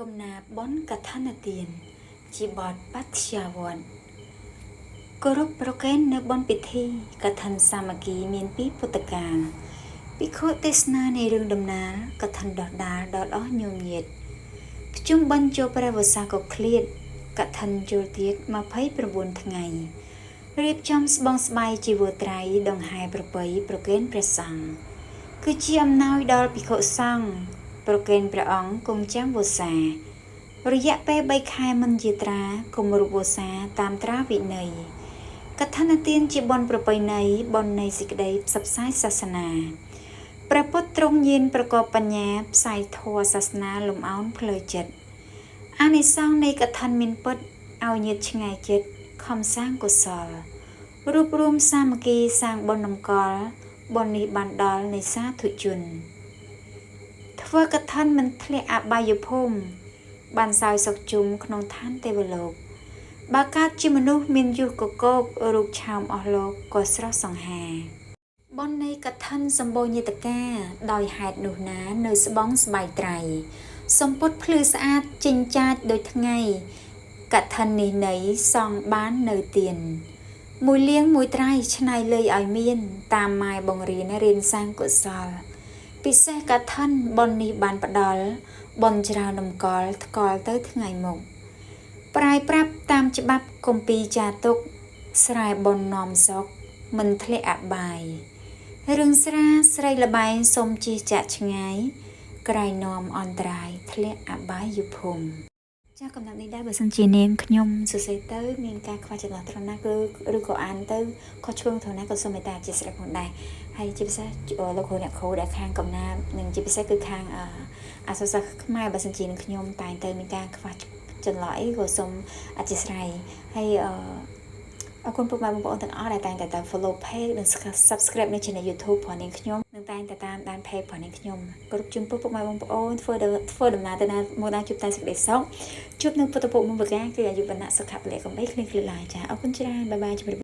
កំណាបុណ្យកឋិនទាន ជាបទបត្យាវត្តគោរពប្រគេននៅបុណ្យពិធីកឋិនសាមគ្គីមានពីពុទ្ធកាលភិក្ខុទេសនានៃរឿងដំណាលកឋិនដោះដាលដល់អស់ញោមញាតភ្ជុំបិណ្ឌចូលព្រះវស្សាក៏ឃ្លាតកឋិនចូលទៀត29ថ្ងៃរៀបចំស្បង់ស្បៃជីវរត្រៃដង្ហែប្រពៃប្រគេនព្រះសង្ឃគឺជាអំណោយដល់ភិក្ខុសង្ឃប្រគេនព្រះអង្គគង់ចាំវស្សារយៈពេល3ខែមិនយាត្រាគម្រប់វស្សាតាមត្រាវិន័យកឋិនទានជាបុណ្យប្រពៃណីបុណ្យនៃសេចក្តីផ្សព្វផ្សាយសាសនាព្រះពុទ្ធទ្រង់យានប្រកបបញ្ញាផ្សាយធម៌សាសនាលំអោនផ្លូវចិត្តអានិសង្សនៃកឋិនមានពិតឲ្យញាតិឆ្ងាយចិត្តខំសាងកុសលរួបរួមសាមគ្គីសាងបុណ្យតម្កល់បុណ្យនេះបានដល់នៃសាធុជនធ្វើកឋិនមិនធ្លាក់អបាយភូមិបានសោយសុខជុំក្នុងឋានទេវលោកបើកើតជាមនុស្សមានយុះកកោករូបឆោមអស់លោកក៏ស្រស់សង្ហាបុណ្យនៃកឋិនសម្បូរញាតកាដោយហេតុនោះណានៅស្បង់ស្បៃត្រៃសម្ពុតភ្លឺស្អាតចិញ្ចាចដូចថ្ងៃកឋិននេះនៃសង់បាននៅទៀនមួយលៀងមួយត្រៃឆ្នៃលុយឲ្យមានតាមម៉ែបង្រៀនរៀនសាងកុសលពិសេសកឋិនបុណ្យនេះបានផ្ដល់បុណ្យច្រើនតម្កល់ថ្កល់ទៅថ្ងៃមុខប្រាយប្រាប់តាមច្បាប់គម្ពីរចាទុកស្រែបុណ្យនាំសុខមិនធ្លាក់អបាយរឿងស្រាស្រីលបែងសុំជិះចាក់ឆ្ងាយក្រៃនាំអន្តរាយធ្លាក់អបាយភូមិចាកំណត់នេះដែរបើសិនជានាងខ្ញុំសរសេរទៅមានការខ្វះចន្លោះត្រង់ណាគឺឬក៏អានទៅខុសឆ្គងត្រង់ណាក៏សូមមេត្តាអធ្យាស្រ័យផងដែរហើយជាពិសេសលោកគ្រូអ្នកគ្រូដែលខាងកំណាបនិងជាពិសេសគឺខាងអក្សរសាស្ត្រខ្មែរបើសិនជានាងខ្ញុំតែងតែមានការខ្វះចន្លោះអីក៏សូមអធ្យាស្រ័យហើយអឺអរគុណពុកម៉ែបងប្អូនទាំងអស់ដែលតែងតែតាម follow page និង subscribe នៅ channel YouTube របស់នាងខ្ញុំនិងតែងតែតាមដាន page របស់នាងខ្ញុំគោរពជូនពរពុកម៉ែបងប្អូនធ្វើធ្វើដំណើរទៅណាមកណាជួបតែសេចក្តីសុខជួបនៅពុទ្ធពុកមុំបកាគឺអាយុវណ្ណៈសុខៈពលៈកំបីគ្លៀងគ្លឺឡាយចាអរគុណច្រើន bye bye ជម្រាប។